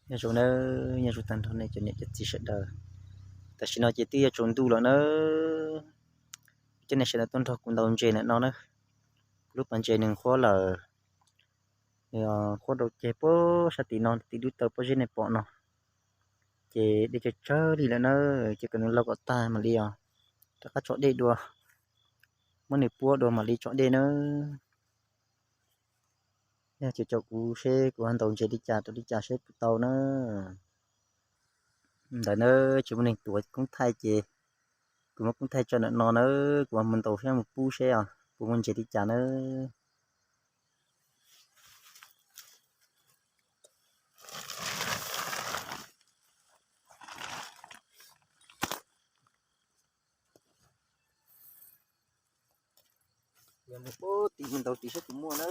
Nyob zoo nawb, nyob zoo tag nrho nej cov niam cov txiv sawv daws. Tam sim no ces twb yuav tsaus ntuj lawm nawb. Cov nej sawv daws tuaj nrog kuv ntaus ntses ntawm no na. Kuv lub pas ntses nws qhuav lawm, qhuav rau ceg puag sab tim no, tim lub taw pob zeb nej pom no. Ces dej tsawg tsawg li lawm na, ces kom nws lau kom tag mam li os, rov qab tso dej dua, muab nws puab dua mam li tso dej nawb. Yog ces caum kuv seb kuv ho ntaus ntses li cas rau li cas seb puas tau na. Ntawd na, tsis muaj neeg tuav koob thaij ces kuv muab koob thaij tso ntawm no na, kuv ho mus ntaus seb mus pub seb os puas muaj ntses li cas na. Yog mus pub tim mus ntaus tim seb puas muaj na.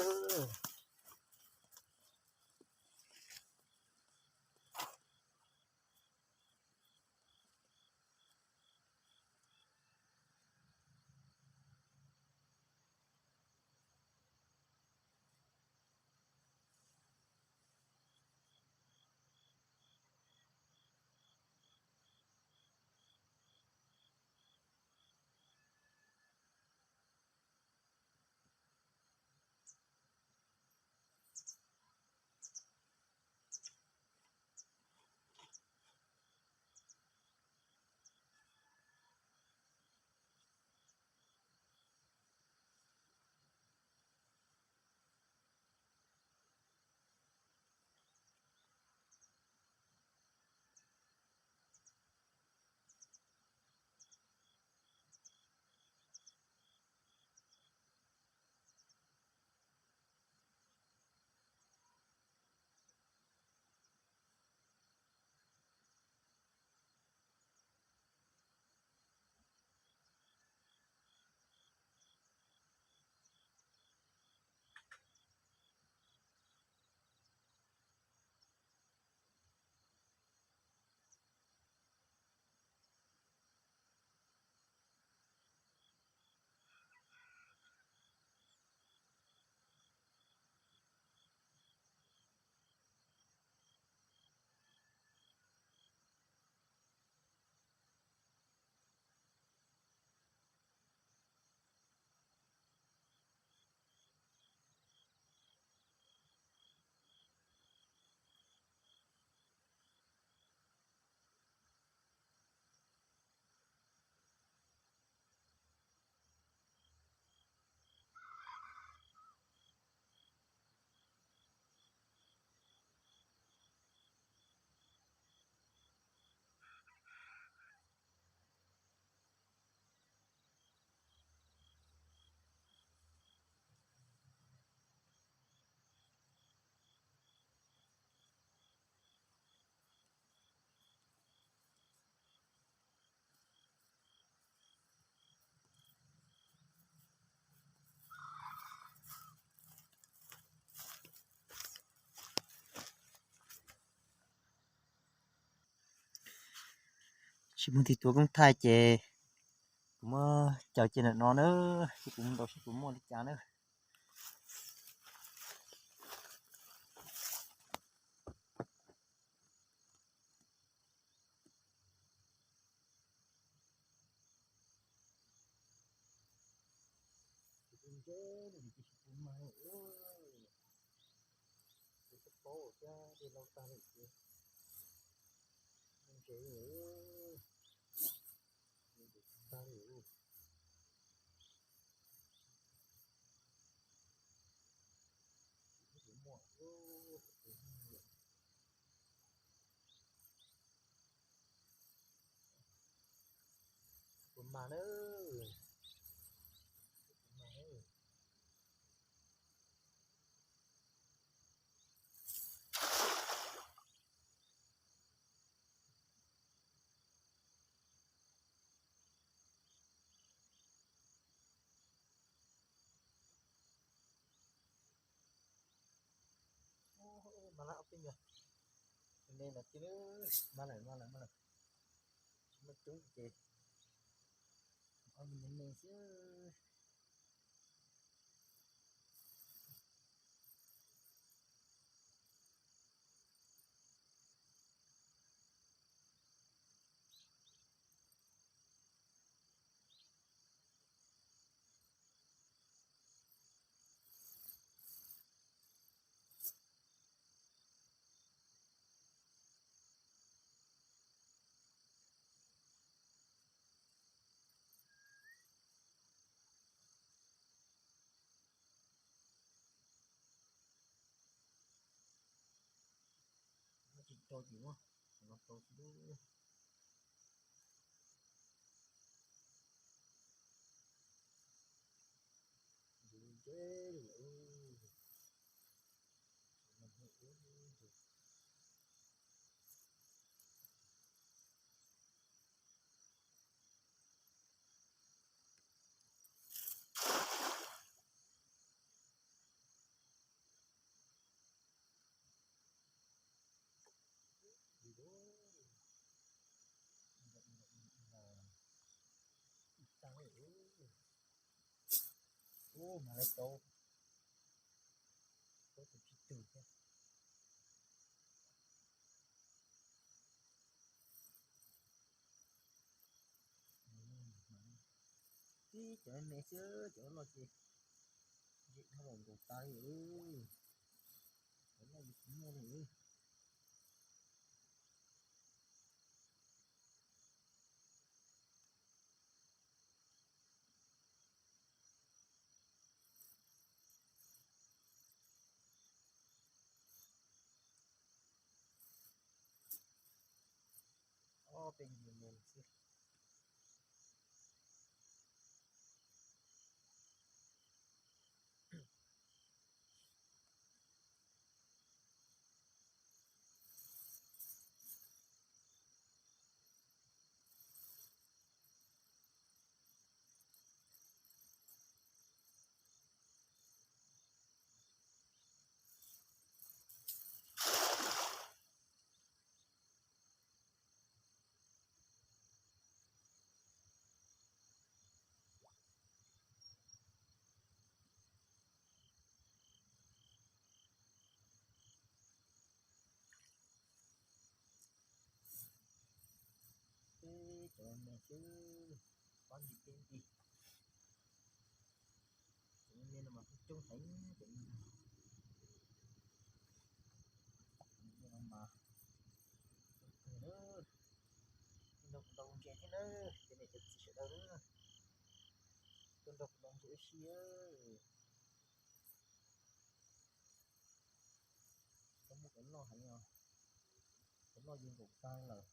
Tsis muaj tig tuav koob thaij ces kuv muab caws cia ntawm no na, ces kuv mus ntaus seb puas muaj li cas na. Ntses li tis tsis puv mag li, tes teb paub thiab dej lau tag li ces ntses li, ntses tag li. Puas mag na? Mag lawm ob peb nyuag. Ne no cia, mag lawm, mag lawm, mag lawm. Tsis muaj coob ces ob me nyuag ne xwb. Rau ces muab no rau xwb. Ntxuv ntse lawm. Ib tag, ub, mas lawv tau, tau tus tsib tug thiab. Tib cov me xwb, cov loj ces zem dhau los nkaus tas li. Cov loj yus tsis muaj li. Ob peb ntsis mus xwb. Peb cov me xwb, pab ntsis peb ntsis. Cov me no mas coob heev, cov me no mas coob kawg na. Nrog kuv ntaus ntses thiab na, cov niam cov txiv sawv daws na, tuaj nrog kuv ntaus ntses ua si. Tau muaj cov loj heev os, cov loj yuav nkaum tag lawm.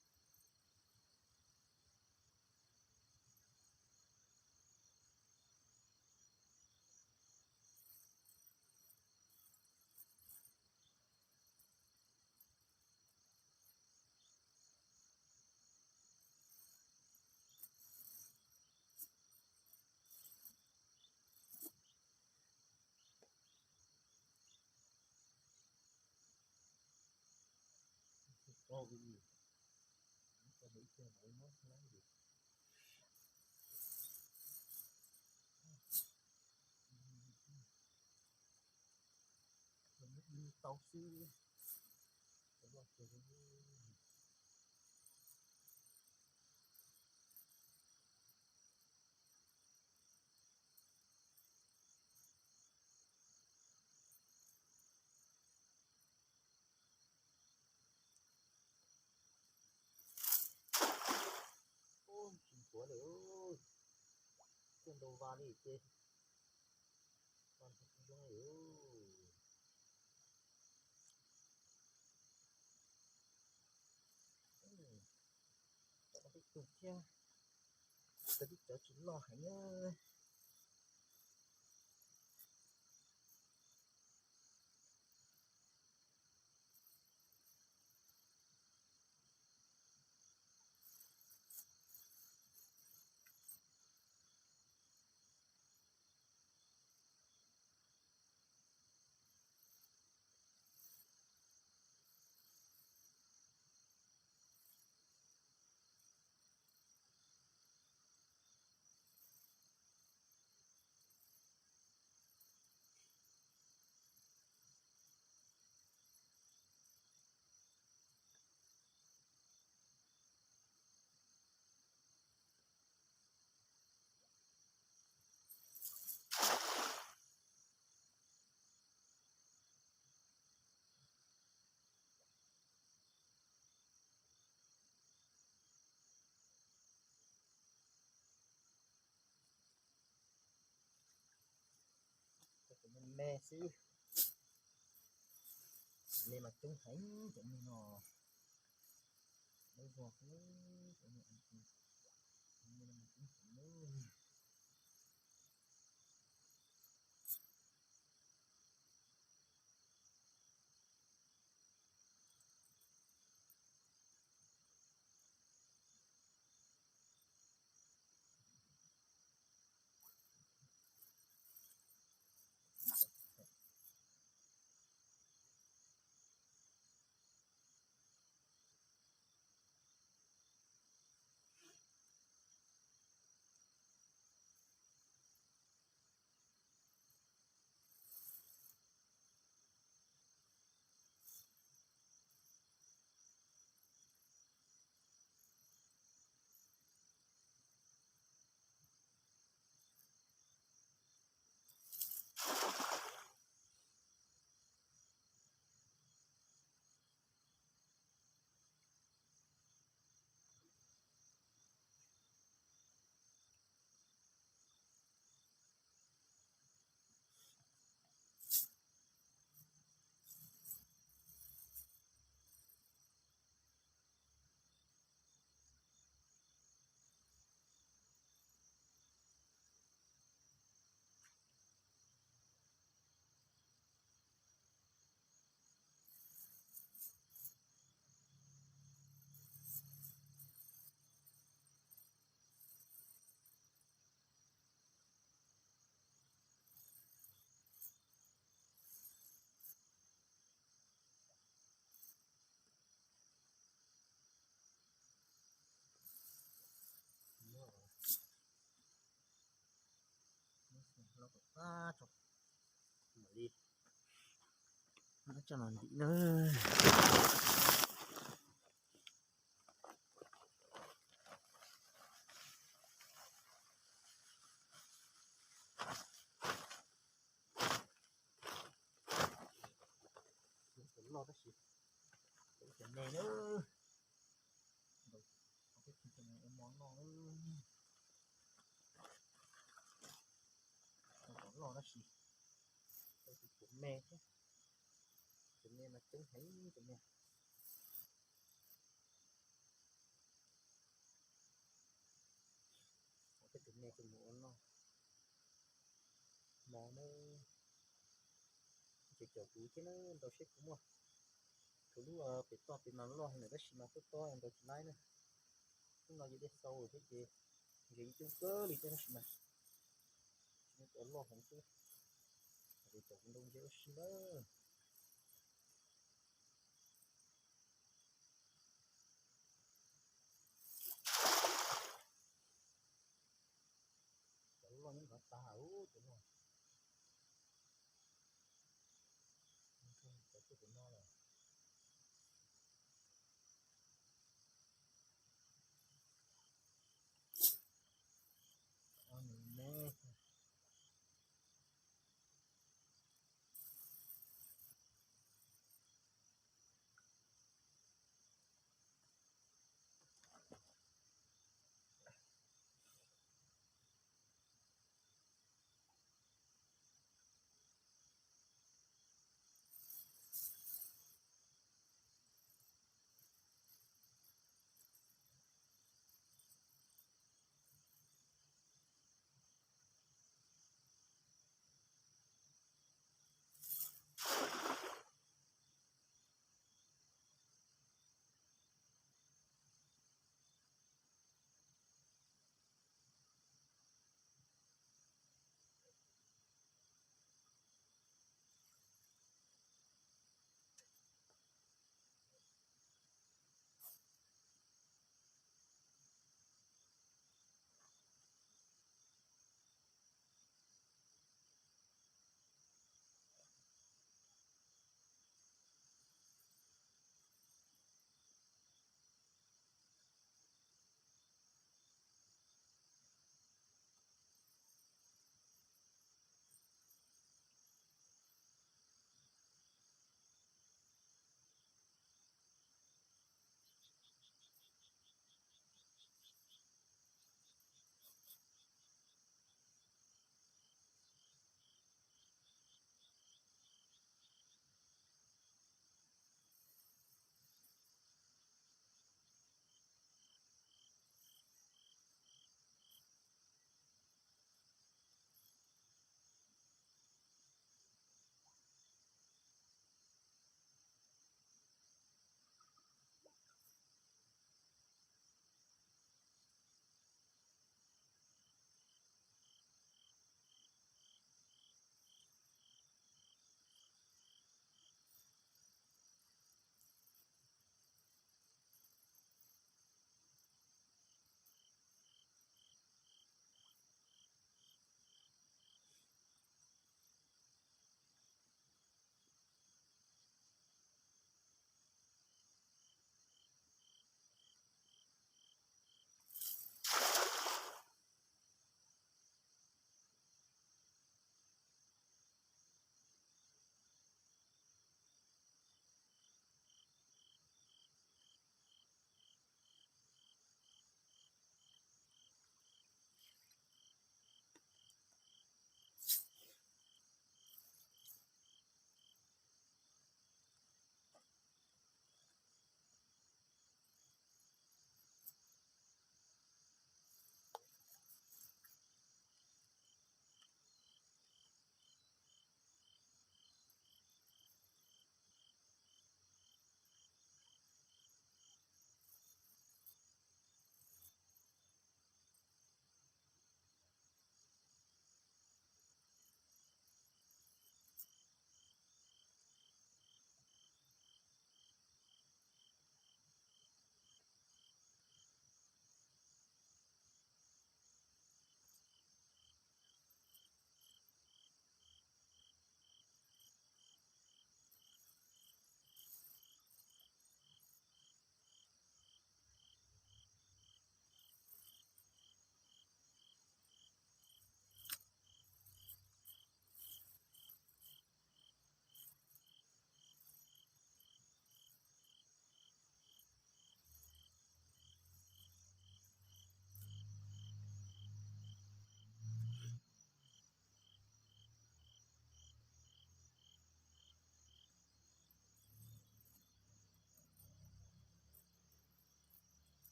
Tau xwb. Ub, tsis nchuav li, tuaj ntau vas li ces, vas tsis zoo li. Tau ib tug thiab, tau tib cov tsis loj heev na. Cov me me xwb, me mas coob heev cov me no. Vog xwb, cov niag ais tias, cov niag no mas coob heev na. Li, coj los ntim na. Cov loj tab sis cov me na, cov me ua mov noj. Cov loj tab sis cov me thiab, cov me mas coob heev cov me. Peb tus me tus mus ua noj mov na, ces caum kuv thiab na, ntau siab kuv muaj. Kuv lub pem toj pem mas loj heev lawm tab sis mas tuaj tob ntau tsis laib na. Hnub no ces dej xau thiab ces ntshe yeej coob kawg li thiab tab sis mas tsis muaj cov loj heev xwb, ces caum kuv ntau ntses ua si nawb. Cov loj nyob nrov tag ub, cov loj. Cov tuaj pem no lawm.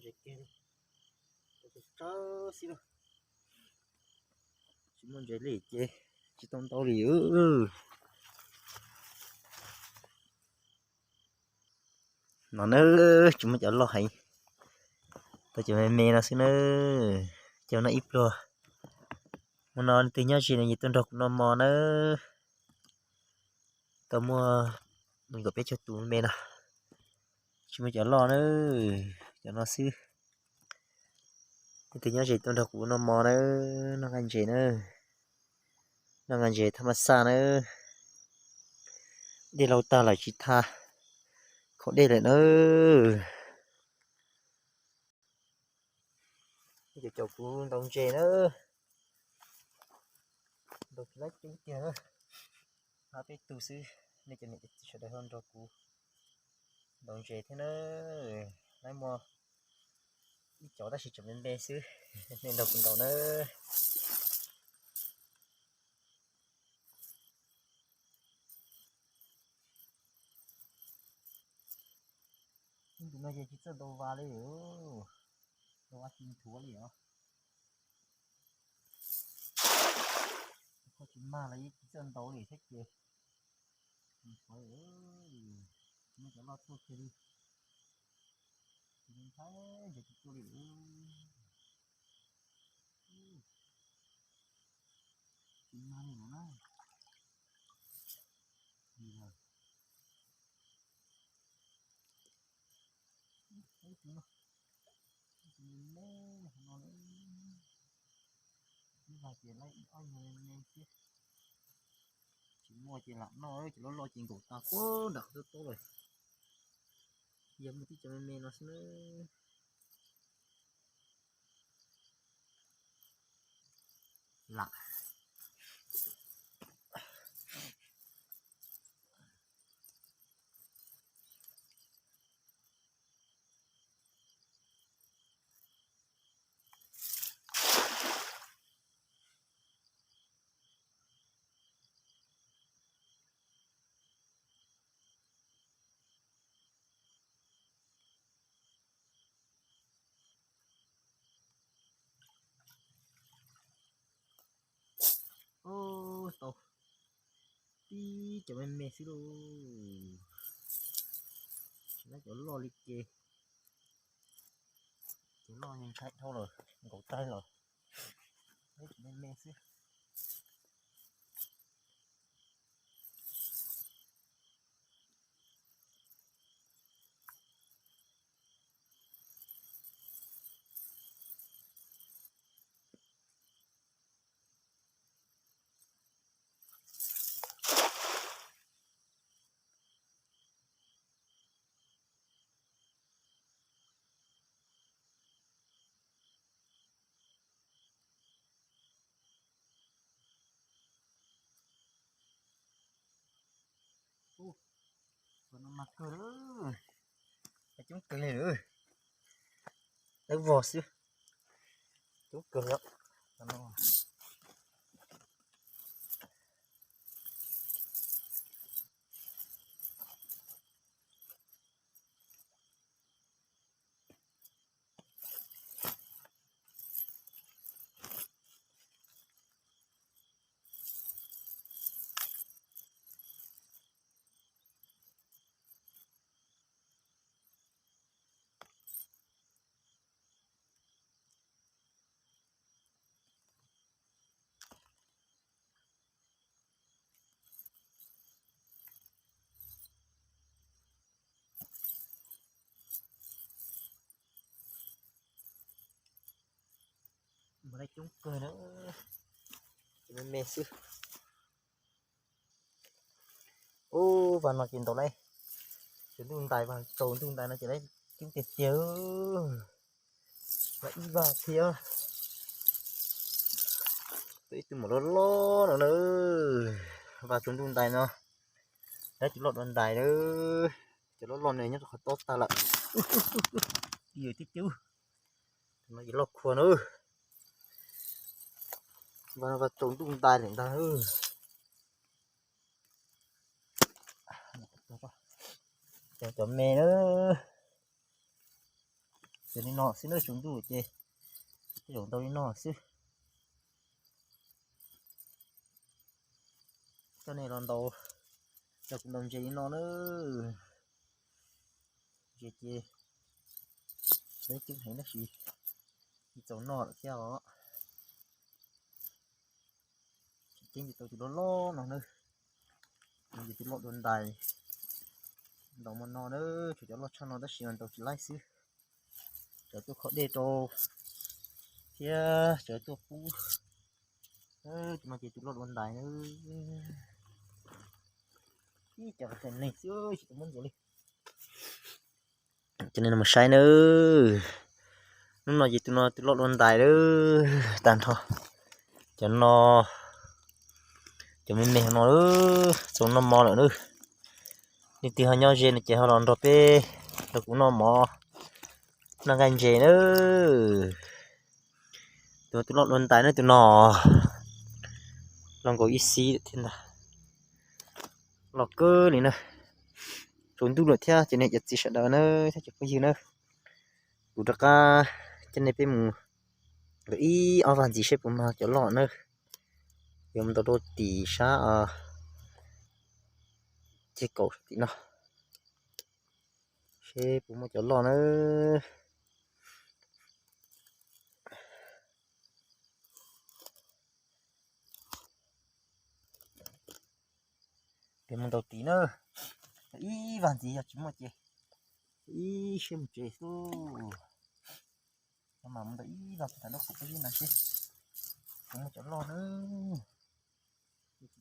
Ntses kiag li, tsawg xwb na. Tsis muaj ntses li ces tsis tau ntau li. No na, tsis muaj cov loj heev, tau cov me me no xwb na. Cov no ib pluag, hmo no leej twg nyob ze no ces tuaj nrog kuv noj mov nawb. Tau muaj nees nkaum peb caug tus me no, tsis muaj cov loj na, cov no xwb. Leej twg nyob ze tuaj nrog kuv noj mov nawb, noj nqaij ntses na, noj nqaij ntses thaj maj xaj nawb. Dej laug tag lawm tsis tha khoom dej lawm na. Nej caum kuv ntaus ntses na, ntaus tsis laib coob tiag na. Hab peb tug xwb, nej cov niam cov txiv sawv daws ho nrog kuv ntaus ntses thiab na. Laib muaj ib cov tab sis tseem me me xwb, nej nrog kuv ntaus na. Tus no ces tsis txawj ntaus vas li, ntaus vas tsis nthuav li os. Koj tsis mag los yeej tsis txawj ntaus li thiab ces. Nthuav, muaj cov loj tuaj kiag li. Tus ntxhais ntses tsis tuaj li. Tsis mag li no na. Li lawm. Ib tus no, ib tus me me hov no, ib vas ces laib ib ob yag me me xwb. Tsis muaj ces lam noj, cov loj loj ces nkaum tas puag nram qhov tob tob lawm. Yog muaj tib cov me me no xwb na. Lam. Ub, tau tib cov me me xwb lauj. Tsis muaj cov loj li ces, cov loj ntshai dhau lawm, nkaum taig lawm. Tib cov me me xwb. Ub, cov no mas kawg lawm, coob kawg li lawm, dawb vog xwb, coob kawg li. Mas coob kawg na, me me xwb. Ub, vas no ces ntaus lawm, tsaus ntuj ntais, vas tsaus ntuj ntais no ces lawv coob tiag tiag. Vas ib vas thiab, ib tug mas loj loj no na. Vas tsaus ntuj ntais no, lawv cov loj dua ntais na, cov loj loj no nyob rau qhov tob tag lawm. Yog tib cub no ces loj khuav na. Vas no vas tsaus ntuj ntais lawm ntag. Cov, cov me na. Ces li no xwb nawb, tsaus ntuj ces tej zaum ntaus li no xwb. Coj nej los ntaus, coj kuv ntaus ntses li no nawb. Ntses ces coob heev tab sis tsis txaus noj lawm thiab os. Tseem ceeb ces tau tus loj loj no nawb. Ces tus loj dua ntais, ntaus hmo no nawb, tshuav cov loj tshaj no tab sis mas ntaus tsis laib xwb. Tsawv tuaj kho dej rau thiab tsawv tuaj pub. Tus no ces tus loj dua ntais nawb. Ib co neeg xwb tsis tau muab ntxuav li. Cov neeg no mus saib nawb. Hnub no ces tus no tus loj dua ntais lawm tag nrho. Cov no, cov me me no txaus noj mov lawm nawb. Leej twg ho nyob ze no ces ho los nrog peb, nrog kuv noj mov, noj nqaij ntses nawb. Tus, tus loj dua ntais nawb tus no, loj nkaus ib xib thiab ntag. Loj kawg li na. Tsaus ntuj lawm thiab ces nej cov txiv sawv daws na thiab cov phooj ywg na, kuv rov qab coj nej peb mus lawm ib ob vaj ntxiv seb puas mag cov loj na. Yuav mus ntaus rau tim sab ceg kaum sab tim no seb puas muaj cov loj na. Ces mus ntaus tid na, ib vaj ntxiv yog tsis muaj ces ib siab mus tsev xwb. Cov mas mus ntaus ib vaj ntxiv tham dab qhuas peb zib na seb puas muaj cov loj na. Tsis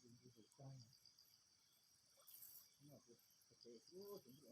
muaj ces ib siab mus tsev xwb.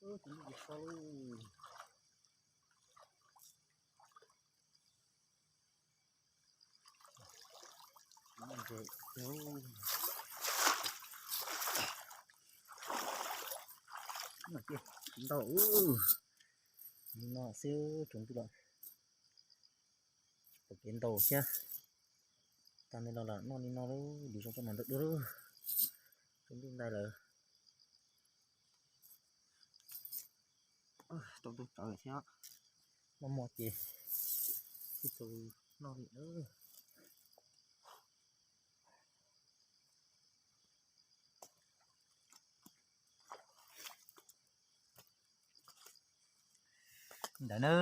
Noj li no xwb. Ntau no xwb tsaus ntuj lawm. Tsis pom kev ntaus thiab. Tag li no los noj li no lub lwm zoo coj mus ntau dua lub, tsaus ntuj ntais lawm. Tsaus ntuj tsawv thiab, noj mov ces tsis tau noj li na. Ntawd na,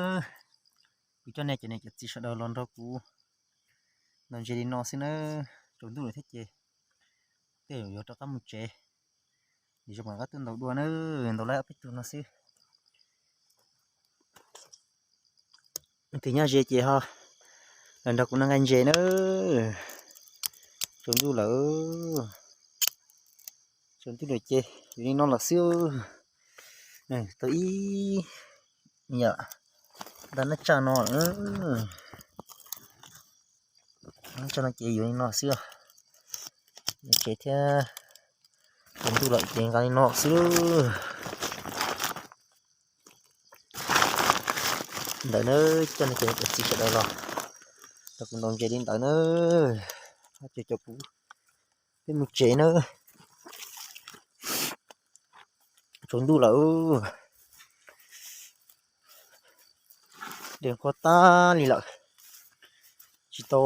kuv coj nej cov niam cov txiv sawv daws los nrog kuv ntaus ntses li no xwb na. Tsaus ntuj lawm thiab ces tej zaum yuav rov qab mus tsev. Lwm zaus mam rov qab tuaj ntaus dua na, ntaus laib ob peb tug no xwb. Tus nyob ze ces ho los nrog kuv noj nqaij ntses na. Tsaus ntuj lawm, tsaus ntuj lawm ces yuav li no los xwb. Tau ib yam nta nab tsaj no, nab tsaj no ces yuav li no xwb os. Tsev thiab, tsaus ntuj lawm ces nqa li no xwb. Ntawd na, coj nej cov niam cov txiv sawv daws los nrog kuv ntaus ntses li ntawd na. Cov cov kuv peb mus tsev na. Tsaus ntuj lawm, dej qhuav tag li lawm, tsis tau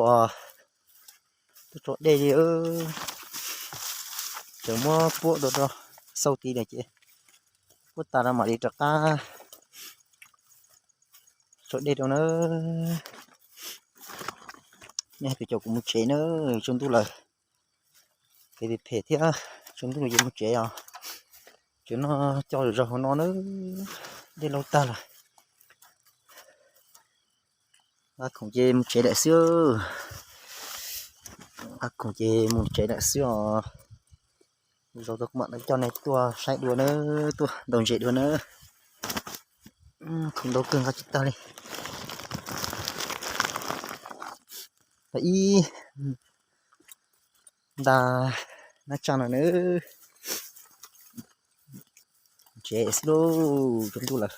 tuaj tso dej li. Tseem muab puab dua rau xauj tid lawm ces puab tas lawm mam li rov qab tso dej rau na. Nej tus coj kuv mus tsev na, tsaus ntuj lawm, kev phem thiab, tsaus ntuj lawm ces mus tsev os. Ces noj coj zog hauv no na, dej laub tag lawm. Nqa khoom ces mus tsev lawm xwb. Nqa khoom ces mus tsev lawm xwb os. Zaum tau kuv mam li coj nej tuaj saib dua na, tuaj ntaus ntses dua na. Khoom ntau kawg nqa tsis tag li. Ib nta nab tsaj no na. Tsev xwb lauj, tsaus ntuj lawm.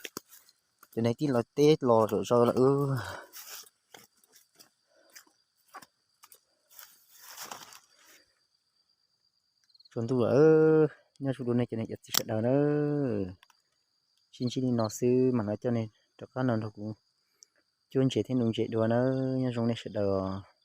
Cov neeg tij laug teb los zom zaws lawm. Tsaus ntuj lawm, nyob zoo dua nej cov niam cov txiv sawv daws na. Sib ntsib li no xwb mas no coj nej rov qab no nrog kuv cuab ntses thiab ntaus ntses dua na. Nyob zoo nej sawv daws os.